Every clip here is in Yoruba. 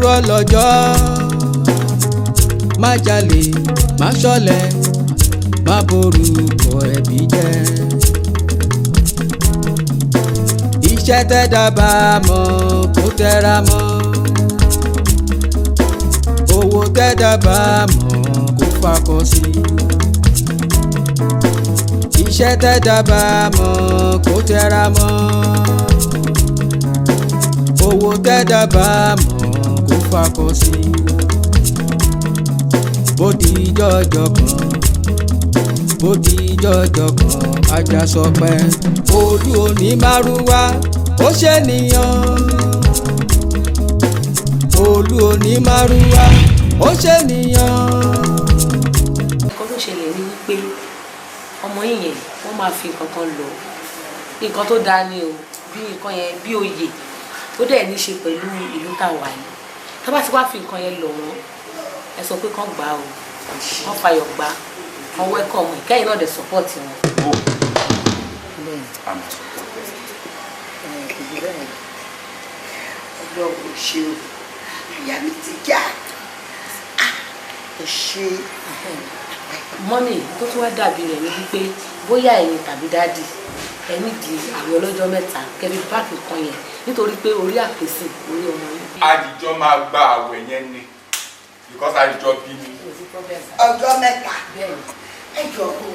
Òwúrọ̀ lọ́jọ́, má jalè, má ṣọ̀lẹ, má borúkọ ẹbí jẹ́. Iṣẹ́ tẹ́dá bá mọ̀ kó tẹra mọ́, owó tẹ́dá bá mọ̀ kó fakọ sí. Iṣẹ́ tẹ́dá bá mọ̀ kó tẹra mọ́, owó tẹ́dá bá mọ̀ kó fakọ sí. Bó di jọjọ kan, bó di jọjọ kan, ajá sọ pé olú òní márúwá ó ṣe nìyàn. Olú òní márúwá ó ṣe nìyàn. Nǹkan tó ṣẹlẹ̀ ni wípé ọmọ yìí yẹn, wọ́n máa fi nǹkan kan lọ, nǹkan tó dáa ni o, bí nǹkan yẹn bí oyè tó dẹ̀ ní ṣe pẹ̀lú ìlú tá a wà yìí. Tá bá ti wá fi nǹkan yẹn lọ wọ́n, ẹ sọ pé kán gbà o, kán fayọ̀ gbà, kán welcome ẹ̀, kẹ́yìn náà dẹ̀ support wọn. Àmọ́ support ẹ. Ọlọ́run ò ṣe o, àyà mi ti já. Ẹ ṣe. Mummy, tó tún wá dàbí rẹ̀ ní wípé bóyá ẹ̀yin tàbí daddy ẹ nídìí àwọn ọlọ́jọ́ 3 kẹfí páàkì kan yẹn, nítorí pé orí àpèsè orí ọmọ yín. Àdìjọ máa gba àwẹ̀ yẹn ni, because àdìjọ bí mi. Ọjọ́ 3? Ẹ jọ o,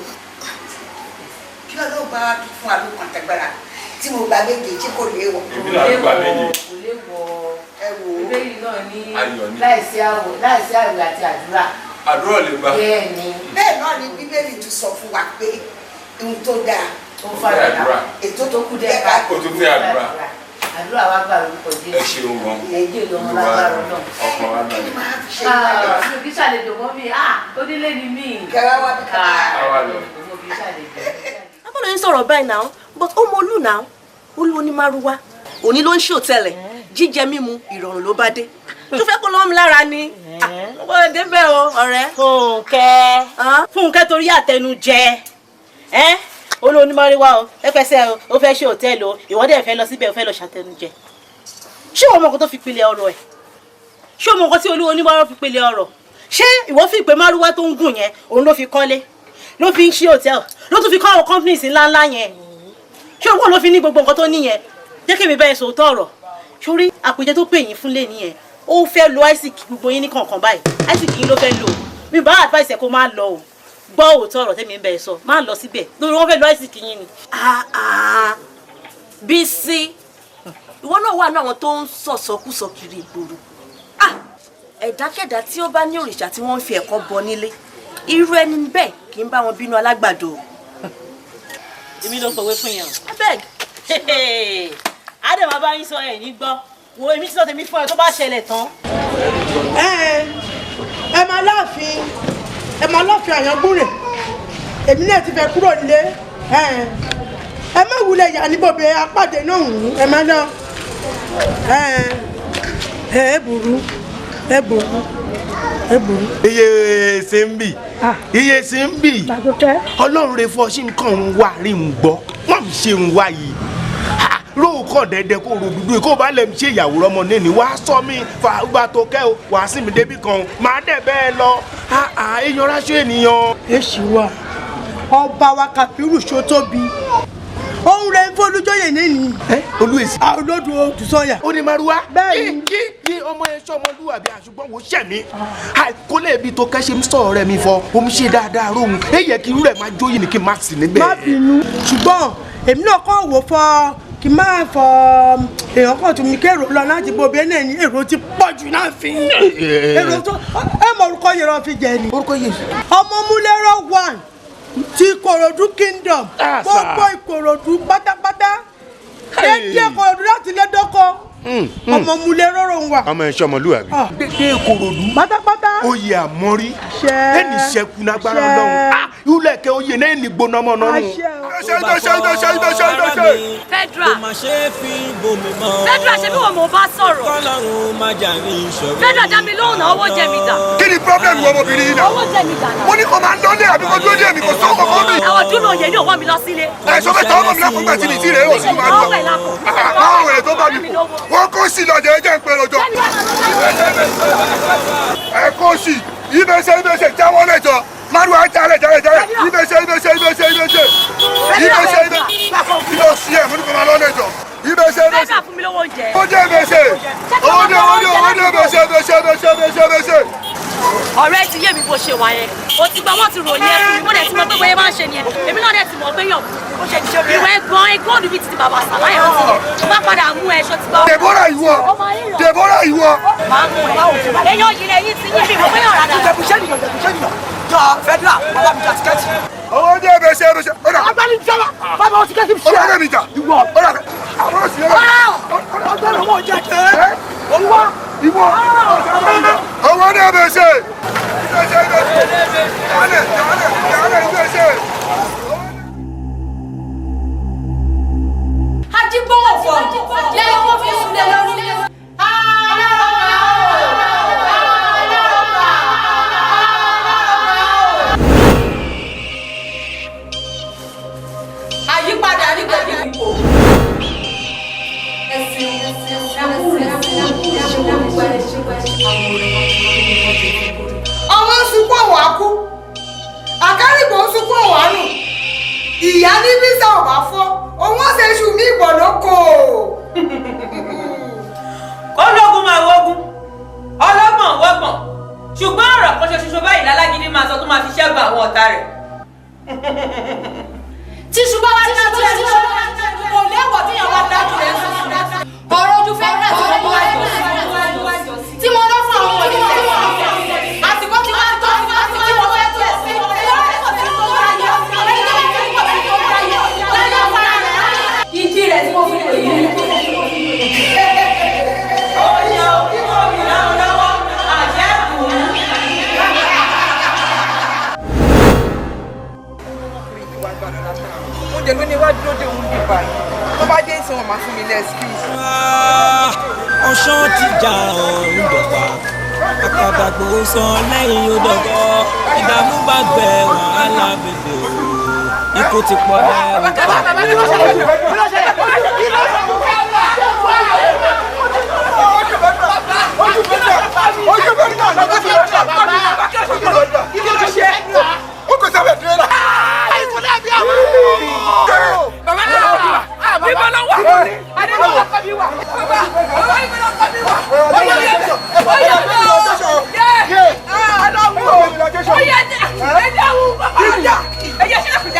kí Ọlọ́run bá wá tún fún wa lókun àtàgbára tí mo gba 7 tí kò léwọ̀. Èmi náà gba 7. Kò léwọ̀. Ẹ wò ó. Bíbélì náà ní Ayọ̀ ni. láìsí àwẹ̀ àti àdúrà. Àdúrà lè gbà. Bẹ́ẹ̀ ni. Bẹ́ẹ̀ náà ni Bíbélì tún sọ fún wa pé ohun tó dáa ó fàdúrà. Ètò tó kù díẹ̀ ká. Ó tún fẹ́ àdúrà. Àdúrà wa gbà lórúkọ Ẹ Jésù. ṣeun gan. Ẹ jèrè ọmọ lágbára náà. Ọkàn wa Kí ni balẹ̀. máa fi ṣe Ah, ìpàdé? mi ò kí ṣàlejò mọ́ mi, ah, onílé ni mí. Kẹwàá wá bí ká. Àwa lọ. Mo kì í ṣàlejò. Abọ́dọ̀ yín sọ̀rọ̀ báyìí náà, but ó mọ olú náà, olú onímàrúwá òní ló ń ṣe òtẹ́lẹ̀, jíjẹ mímu ìrọ̀rùn ló bá dé, tó fẹ́ kó lọ́mú lára ni wọ́n débẹ̀ o, ọ̀rẹ́. Fúnkẹ́, Fúnkẹ́, torí àtẹnujẹ ẹ́ olú onímọ̀ríwá o, ẹ fẹsẹ̀ o, ó fẹ́ ṣe òtẹ́ẹ̀lì o, ìwọ dẹ̀ fẹ́ lọ síbẹ̀, o fẹ́ lọ ṣàtẹnujẹ. Ṣé o mọ nǹkan tó fi pilẹ̀ ọ̀rọ̀ ẹ̀? Ṣé o mọ nǹkan tí olú onímọ̀rọ̀ fi pilẹ̀ ọ̀rọ̀? Ṣé ìwọ fi ìpè márúwá tó ń gùn yẹn, òun ló fi kọ́lé, ló fi ń ṣe òtẹ́ẹ̀lì, ló tún fi kọ́ àwọn companies ńláńlá yẹn? Ṣé owó ló fi ní gbogbo nǹkan tó ní yẹn? Jẹ́ kí èmi bẹ́ẹ̀ sòótọ́ ọ̀rọ̀ sórí àpèjẹ tó pè yín fún lé nìyẹn. Ó fẹ́ lo isaac gbogbo yín ní kọ̀ọ̀kan báyìí, isaac yín ló fẹ́ lò. Mi bá advice ẹ̀ kó má lọ o. Gbọ́ òótọ́ ọ̀rọ̀ tẹ́mi ń bẹ̀ sọ, má lọ síbẹ̀ lórí wọ́n fẹ́ lo isaac yín ni. Ah, ah. Bísí, ìwọ náà wà ní àwọn tó ń sọ̀sọ́kùsọ kiri ìgboro. Ah, ẹ̀dákẹ́dá tí ó bá ní òrìṣà tí wọ́n ń fi ẹ̀kọ́ bọ nílé, irú ẹni bẹ́ẹ̀ kì í bá wọn bínú alágbàdo. Èmi ló pòwe fún yẹn o. Abeg. Àdè máa bá yín sọ ẹ̀ ní gbọ́ wo, èmi ti sọ tèmi fún ẹ tó bá ṣẹlẹ̀ tán. Ẹ ẹ máa láàfin, ẹ máa láàfin Àyàngbúrè, èmi náà ti fẹ́ kúrò nílé. Ẹ ẹ má wulẹ̀ yà ní bòbí apàdé náà hùn, ẹ má lọ. Ẹ ẹ ẹ burú, ẹ burú, ẹ burú. Iye ṣe ń bì, iye ṣe ń bì. Ọlọ́run rẹ fọ́ sí nǹkan ń wá rí ń gbọ́ wọ́n mi ṣe ń wá yìí róòkàn dẹ́dẹ́ kó ro dúdú kó bá lẹ̀ ń ṣe ìyàwó rọmọ nínú wàá sọ mí fà gbà tó kẹ́ o, wàá sì mí débi kan màá dẹ̀ bẹ́ẹ̀ lọ èèyàn ráṣọ ènìyàn. Èsì wa, ọba wa Kàfírù Ṣótóbi, òun rẹ̀ ń fọlújọyè nínú. Ẹ olúwèsì. Olódù Odùsọyà. Ó ní maruwa. Bẹ́ẹ̀ni. Kí kí ọmọ yẹn sọ ọmọlúwàbí àṣùgbọ́n wò sẹ̀mí kó lè bi tó kẹ́ ṣe ń sọ̀rọ̀ rẹ̀ mi fọ omi ṣe dáadáa róhun ẹ yẹ kí irú rẹ̀ máa jóyè ní kí n má sì níbẹ̀. Má bínú, ṣùgbọ́n èmi náà kọ́ wò fọ kí n máa fọ èèyàn kan tún mi kérò lọ láti bo bẹ́ẹ̀ náà ní èrò ti pọ̀ jù náà fi èrò tó ẹ mọ orúkọ yẹn lọ fi jẹ ni. Orúkọ yẹn. Ọmọmúlẹ́rọ̀ one ti Ìkòròdú kingdom. Àṣà. Gbogbo Ìkòròdú pátápátá, dédé Ìkòròdú láti lé dọ́kọ, ọmọmúlẹ́rọ̀ ló ń wà. Ọmọ ẹ ṣọmọlúwàbí. Dédé Ìkòròdú. Pátápátá. Oyè àmọ́rí. Àṣẹ. Ẹnì ṣẹkù nágbára Àṣẹ. Ọlọ́run, ah, ìwúlẹ̀kẹ́ oyè náà ní gbóná mọ́ náà. Àṣẹ o. Federal. Federal ṣe bí wọn mò bá sọ̀rọ̀. Federal dá mi lóhùn náà, owó jẹ mi dà. Kí ni problem wọ ọmọbìnrin yìí náà? Owó jẹ mi dà náà. Mo ní kó máa ń lọlé àbí kó dúró dé mi kò sọ kọ̀ọ̀kan mi. Àwọn dúró yẹn ní òwò mi lọ sílé. Ẹ sọ fẹ́ tọ́ ọmọ mi lápò gbà tí mi ti rè é òsì máa lọ. Báwo rẹ̀ tó bá mi kú? Wọ́n kó sí lọ́jọ́ ẹ jẹ́ ń pẹ́ lọ́jọ́. Ẹ kó sí ibẹ̀ṣẹ̀ ibẹ̀ṣẹ̀ jáwọ́ lẹ́jọ́. Márùn-ún ajálẹ̀ jálẹ̀ jálẹ̀ ibẹ̀ṣẹ̀ ibẹ̀ṣẹ̀ ibẹ̀ṣẹ̀ ibẹ̀ṣẹ̀ ibẹ̀ṣẹ̀ ibẹ̀ṣẹ̀ kí ló ṣí ẹ̀ mo ní kó máa lọ lẹ́jọ́ ibẹ̀ṣẹ̀ ibẹ̀ṣẹ̀. Federal fún mi lówó oúnjẹ. Ó jẹ́ ibẹ̀ṣẹ̀ owó dé owó dé owó dé ibẹ̀ṣẹ̀ ibẹ̀ṣẹ̀ ibẹ̀ṣẹ̀ ibẹ̀ṣẹ̀ ibẹ̀ṣẹ̀. Ọ̀rẹ́ ti yé mi bó ṣe wà yẹn. O ti gba wọ́n ti ròyìn ẹ fún mi. Mo dẹ̀ ti mọ̀ pé bóyá máa ń ṣe nìyẹn. Èmi náà dẹ̀ ti mọ̀ pé yàn. Ìwé gan góòlù bíi ti bàbá Sàláyé ó ti yẹ. Má padà mú ẹ ṣó ti gbọ́. Deborah ìwọ Deborah ìwọ. Má mú ẹ. Èèyàn yìí lẹ́yìn ti yín mi mọ̀ pé yàn rárá. Jọ Federal, bàbá mi jà tíkẹ́ẹ̀tì. Owó dé ibẹ̀ṣẹ̀ ibẹ̀ṣẹ̀. Agbani jọba, bàbá wọn tíkẹ́ẹ̀tì fi ṣe. Ó dà mí jà. Ìwọ. Ó dà àwọn òsì yẹn. Ọgbẹ́ni owó jẹ jẹ́. Olúwa. Ìwọ. Owó dé ibẹ̀ṣẹ̀. Ibẹ̀ṣẹ̀ ibẹ̀ṣẹ̀. Jálẹ̀ jálẹ̀ jálẹ̀ ibẹ̀ṣẹ̀. Ajígbọ́wọ̀ fọ̀ lẹ́yìn tó fi sùn lé lórí. Àyípadà ní gbèdé ipò. Ọmọ ń sunkún ọ̀wá kú, àkárìgbò ń sunkún ọ̀wá nù, ìyá ní bísà ọ̀bá fọ́, òun ó ṣe iṣu mi ìbọ̀ lóko. Ológun máa wógun, ọlọ́gbọ̀n wọ́gbọ̀n, ṣùgbọ́n ọ̀rọ̀ kan ṣoṣo báyìí lálágídí máa sọ tó máa fi ṣẹ́gun àwọn ọ̀tá rẹ̀. Tíṣu bá wá dájú ẹ̀ kò léwọ̀ tí yàn wá dájú rẹ̀ sùn. Ọ̀rọ̀ ojú Federal tí mo wá jọ sí. Tí mo lọ fún àwọn òní àsìkò tí wọ́n tọ́ tí mo fẹ́ tó sí. Ìdí rẹ̀ tí mo fi pè é. Ó yẹ òkú mi lọ́wọ́ àjẹkùn. Mo dẹ̀ ló ní wá dúró dé òun bí báyìí. Tó bá dé ìsìn wọn máa fún mi ní excuse. Ọ̀ṣán ti jà ọ̀run dọ̀gba, àkàdàgbò sàn lẹ́yìn odògọ́, ìdààmú bá gbẹ wàhálà bèbè o, ikú ti pọ̀ lẹ́rù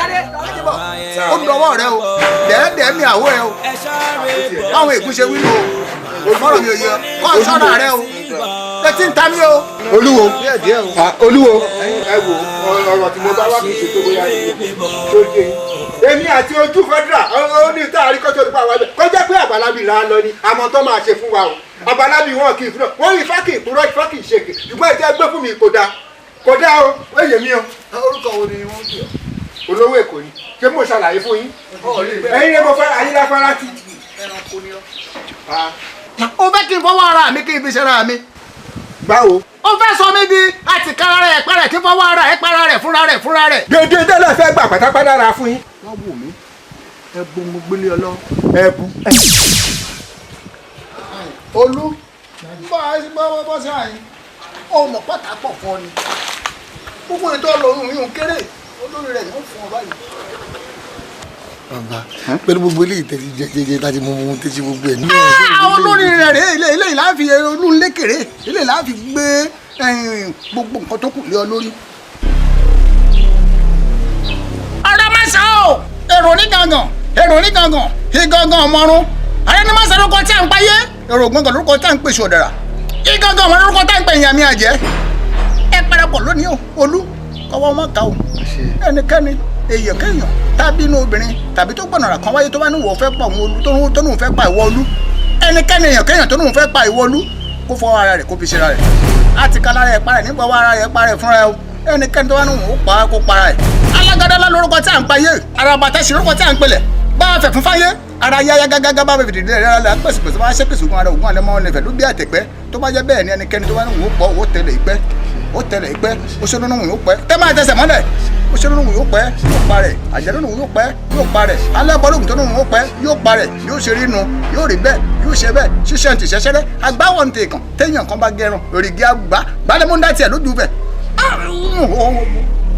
Ó ń dọwọ́ rẹ o, dẹ́ẹ̀dẹ́ẹ́ mi àwọ̀ ẹ o, báwọn ègún ṣe wí nù o, mọ́rọ̀ mi ò yẹ kọ́ sọ́ra rẹ o, etí ń ta mí o. Olúwo olúwo ẹ wo ọ̀rọ̀ tí mo bá wá kì í ṣe tó bóyá tó yé yín. Èmi àti ojú Federal ó ní tá a rí kọ́tò nípa àwọn ẹgbẹ́ kọjá pé àgbàlagbì là ń lọ ni àmọ́ tó máa ṣe fún wa o. Àgbàlagbì wọn kì í fúnra wọn rí ifá kì í purọ́ ifá kì í ṣèké ṣùgbọ́n ìjẹ́ gbé fún mi kò dáa kò dáa o ó yé mi o. Orúkọ wo ni wọ́n ń pè ọ́? Olówó Èkó ni ṣé mo ṣàlàyé fún yín? Ẹ̀yin lè mo fara ayé láfárá ti. Ẹranko ni ọ́. Ó fẹ́ kí n fọwọ́ ara mi kí n fi ṣe ara mi. Báwo? Ó fẹ́ sọ mí di àtìkára rẹ̀ pẹ́rẹ́ kí n fọwọ́ ara ẹ̀ para rẹ̀ fúnra rẹ̀ fúnra rẹ̀. Dédé tẹ́lẹ̀ fẹ́ gbà pátápátá ra fún yín. Wọ́n wò mí, ẹ̀bùn mo gbélé ọ lọ. Ẹ̀bùn. Olú, bọ́ bọ́ sí àyín, ọmọ pátá pọ̀ fún ọ ni. Gbogbo ètò ọlọ́run yìí ń kéré, olórí rẹ̀ yóò fún ọ báyìí. Bàbá, pẹ̀lú gbogbo eléyìí tẹ̀sí jẹjẹjẹ láti mú mú tẹ̀sí gbogbo ẹ̀ ní. Àwọn olórí rẹ̀ rèé, ilé ilé ìlà fi olú lékèrè, ilé ìlà fi gbé gbogbo nǹkan tó kù lé ọ lórí. Ọ̀rọ̀ máa ṣá o, èrò ní gangan, èrò ní gangan, igangan ọmọrun. Ààrẹ ni máa ṣe lórúkọ tí à ń payé, èrò gbọ̀ngàn lórúkọ tí à ń pèsè ọ̀dàrà. Igangan ọmọ lórúkọ tí à ń pè ìyàmí àjẹ́. Ẹ parapọ̀ lónìí o, Olú, kọ́wọ́ wọn kà o. Ẹnikẹ́ni, èèyàn kéèyàn tàbí inú obìnrin tàbí tó gbọ̀nà rà kan wáyé tó bá ní wọ́n fẹ́ pa òun Olú tó ní fẹ́ pa ìwọ Olú. Ẹnikẹ́ni èèyàn kéèyàn tó ní fẹ́ pa ìwọ Olú kó fọwọ́ ara rẹ̀ kó fi ṣe ra rẹ̀. Àti ká lára ẹ̀ parẹ̀ nípa ọwọ́ ara rẹ̀ parẹ̀ fúnra ẹ̀ o. Ẹnikẹ́ni tó bá ní wọ́n pa á kó para ẹ̀. Alágadálá lórúkọ tí à ń payé, ara bàtà sí lórúkọ tí à ń pelẹ̀. Bá a fẹ̀ fún fáyé, ara yáyá gágágá bá fèdè dé rárá la pèsè bá ṣe pèsè ògùn ara ògùn alẹ́ mọ́ ọ̀nà ìfẹ́ ló bí àtẹ̀pẹ́. Tó bá jẹ́ bẹ́ẹ̀ ni ẹnikẹ́ni tó bá ní òun pọ̀, ó tẹ̀lé ìpẹ́, ó tẹ̀lé ìpẹ́, ó ṣe lónà òun yóò pẹ́. Tẹ́ máa tẹsẹ̀ mọ́lẹ̀, ó ṣe lónà òun yóò pẹ́, yóò pa rẹ̀. Àjẹ́ lónà òun yóò pẹ́, yóò pa rẹ̀. Alẹ́ bọ́ lóògùn tó lóun yóò pẹ́, yóò pa rẹ̀. Yóò ṣe rínu, yóò rí bẹ́ẹ̀, yóò ṣe bẹ́ẹ̀. Ṣíṣe ti ṣẹṣẹrẹ, agbáwọ̀ ń tẹ̀kàn, téèyàn kan bá gẹrun, òrìgì àgbà, gbálẹ́múndá tiẹ̀ lójú bẹ̀.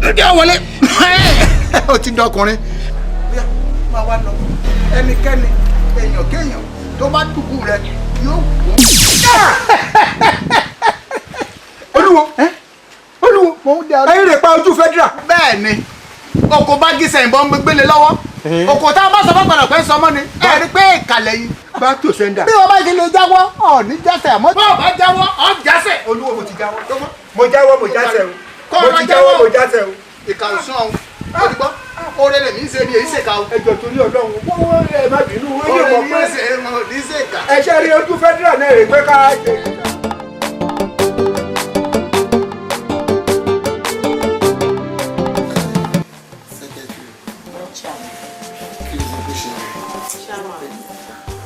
Lójú wọlé, ó ti dọkùnrin. Máa wá lọ, ẹnikẹ́ni, èèyàn kéèyàn tó bá dùkú rẹ yóò kú. Olúwo, olúwo, ẹ̀yin lè pa ojú federal. Bẹ́ẹ̀ ni, oko bá gísẹ̀ ìbọn gbégbélé lọ́wọ́, oko tá a bá sọ fún gbọdọ̀ pé ń sọmọ́ ni, ẹ rí pé ìkàlẹ̀ yìí. Back to sender. Bí wọ́n bá ti lè jáwọ́, ọ̀ ní jásẹ̀ àmọ́. Bí wọ́n bá jáwọ́, ọ̀ jásẹ̀. Olúwo, mo ti jáwọ́, mo jáwọ́, mo jásẹ̀ o. Mo ti jáwọ́, mo jásẹ̀ o. Ìkà òsùn ọ̀hún, ó ti gbọ́, oore lèmi ń ṣe ni èyí ṣèkà o. Ẹjọ́ torí Ọlọ́run, wọ́n ẹ má bínú, ó lè mọ̀ pé ẹ ṣe rí ojú federal náà rè pé ká.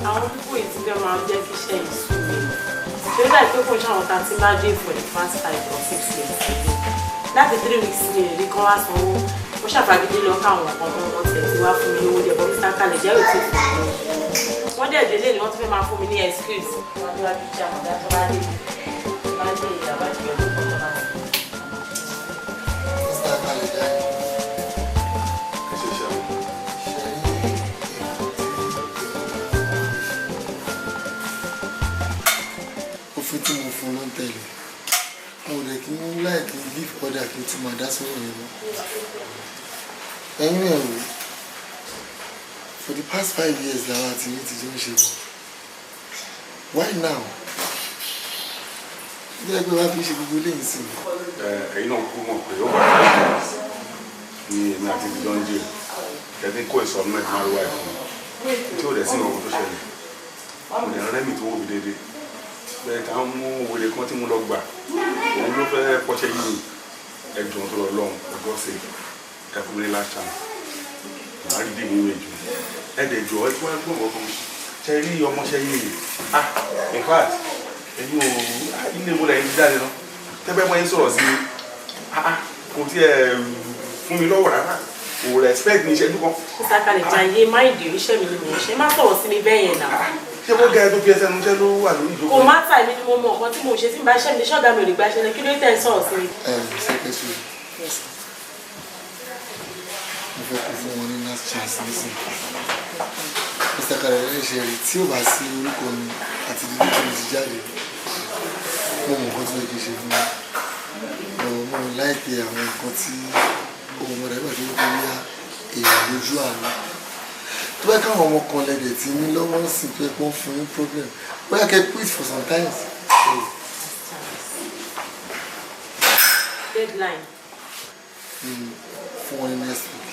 Àwọn pípò yìí ti fẹ́ máa jẹ́ kí iṣẹ́ yìí sú mi. Ṣé ó dàbí pé kò ṣàwọn tá a ti máa dé for the past 5 or 6 years? Láti 3 weeks mi rí kán wá sanwó. Mo ṣàfagídí lọ káwọn kan mọ́ wọn tẹ̀ tí wá fún mi lówó jẹ bọ́ Mr. Kalẹ̀ jẹ́ òtí fún mi. Wọ́n dẹ̀ délé ni wọ́n tún fẹ́ máa fún mi ní excuse. Wọ́n wá bí jà mọ̀dá tó bá dé bá dé ìyàwó àti ìyàwó kan tó bá dé. Mr. Kalẹ̀ jẹ́ òfin tí mo fún ló ń tẹ̀lé. Mo lè kí n láì kí n give order kí n tún máa dá sọ́rọ̀ yẹn mọ́. Ẹ̀yin náà wò, for the past 5 years làwọn àti yín ti jọ ń ṣe bọ̀. Why now? Bí ẹgbẹ́ wa fi ń ṣe gbogbo eléyìí sí i. Ẹ̀yin náà kú mọ̀ pé ó wà 5 years ní èmi àti ìjọ ń jẹ ẹbí kó ìsọmọ ẹ̀ máa wá ẹ̀ fún mi tí ó dẹ̀ sí ìwọ̀n tó ṣẹlẹ̀. Mo lè rẹ́ mi tó wò mí déédéé bẹ́ẹ̀ ká ń mú wèrè kan tí mo lọ gbà, òun ló fẹ́ kọ́ṣẹ́ yìí. Ẹ̀jọ̀ tó lọ lọ́hùn ọgọ́ sí ẹ fún mi ní last chance, màá rí dìbò mi jù. Ẹ̀dẹ̀ jọ ẹ tí wọ́n gbọ́n kankan ṣe rí ọmọṣẹ́ yìí. Ah, in fact, ẹ̀yin ò ilé mo lẹ́yìn ti jáde lọ tẹ́gbẹ́ mọ́ yín sọ̀rọ̀ sí mi. Ah, kò tiẹ̀ fún mi lọ́wọ́ rárá, kò respect ní ìṣẹ́jú kan. Mr. Kalẹ̀ jayé máìdì, iṣẹ́ mi ni mò ń ṣe, má sọ̀rọ̀ sí mi bẹ́ẹ̀ yẹn náà. Ṣé bó gẹ́gẹ́ tó fi ẹsẹ̀ nu iṣẹ́ ló wà lórí ìjókòó? Kò má tà, èmi ni mo mọ nǹkan tí mò ń ṣe. Tí n bá iṣẹ́ mi ní ṣọ́ọ̀gá mi ò lè gba iṣẹ́ ní kí ló tẹ̀ ń sọ̀rọ̀ sí mi. Secretary, mo fẹ́ kó fún wọn ní last chance nísìnyí. Mr. Kalẹ̀ ṣe rí tí ò bá sí orúkọ mi àti dídí tí mo ti jáde, mo mọ nǹkan tó yẹ kí n ṣe fún mi. Mo láìpẹ́ àwọn nǹkan tí ohun ọmọdé àgbà tó ń kó yá èèyàn lójú àná. Tó bá káwọn ọmọ kan lẹ́dẹ̀ tí ní lọ́wọ́ ń sìn tó yẹ kó ń fún yín problem, bóyá kẹ́ quit for some times. Deadline. Fún wọn ní next week.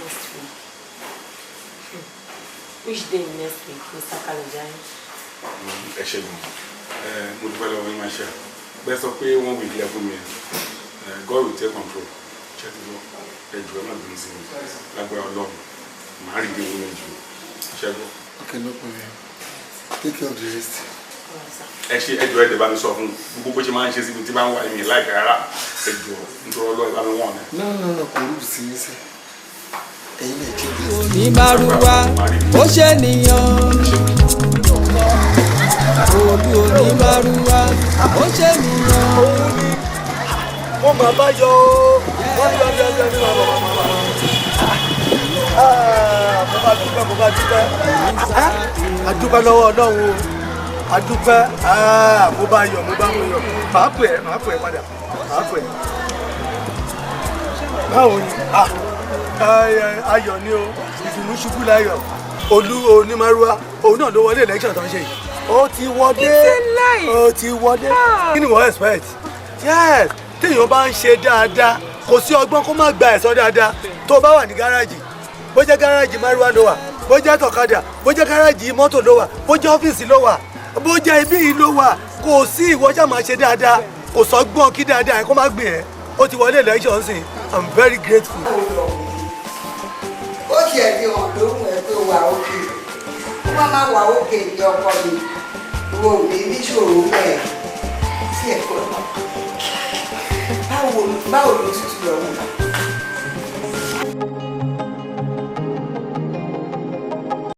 Next week. Which day next week, Mr. Kalejai? Ẹ ṣe gan, mo dúpẹ́ lọ́wọ́ yín. Máa ṣe bẹ́ẹ̀ sọ pé one week lẹ fún mi. God will take control. Ṣe ti gbọ́? Ẹ jù, ẹ má bínú sí mi. Lágbára Ọlọ́run, màá rí ìdí owó jù. Ṣe gbọ́? Okay, no problem. Take care of the rest. Ẹ ṣe, ẹ jù, ẹ dẹ̀ bá mi sọ fún gbogbo bó ṣe máa ń ṣe síbi tí bá ń wà mí láìka rárá. Ẹ jù, nítorí Ọlọ́run, ẹ bá mi wọ̀n ẹ. No, no, no, kò rú sí yín sẹ́. Ẹ̀yin náà change. Ní márúwá ó ṣe nìyàn, olú onímárúwá ó ṣe nìyàn. Mo máa bá yọ ó, wọ́n yọ yọ yọ ní bàbá bàbá. Mo bá dúpẹ́, mo bá dúpẹ́. A dúpẹ́ lọ́wọ́ Ọlọ́run o, a dúpẹ́. Mo bá yọ, mo bá mo yọ. Màá pè ẹ́, màá pè ẹ́ padà, màá pè ẹ́. Báwo ni? Ayọ̀ ni o, ìdùnnú ṣubú láyọ̀. Olú onímárúwá, òun náà ló wọlé election tó ń ṣe yìí. Ó ti wọlé, ó ti wọlé. Kí ni wọ́n expect? Yes, téèyàn bá ń ṣe dáadáa, kò sí ọgbọ́n kó má gba ẹ̀san dáadáa. Tó bá wà ní gáràjì, bó jẹ́ gáràjì márúwá ló wà, bó jẹ́ tọ̀kadà, bó jẹ́ gáràjì mọ́tò ló wà, bó jẹ́ ọ́fíìsì ló wà, bó jẹ́ ibí yìí ló wà, kò sí, ìwọ ṣáà máa ṣe dáadáa, kò sọ́gbọ́n kí dáadáa ẹ̀ kó má gbìn ẹ́. Ó ti wọlé election sìn. I'm very grateful. Ó tiẹ̀ fi hàn lóhùn ẹ pé wà ókè, ó má má wà ókè ní ọkọ mi, wo mi níṣòro bẹ́ẹ̀ sí ẹ̀kọ́. Báwo, báwo ló tutù lọ́wọ́?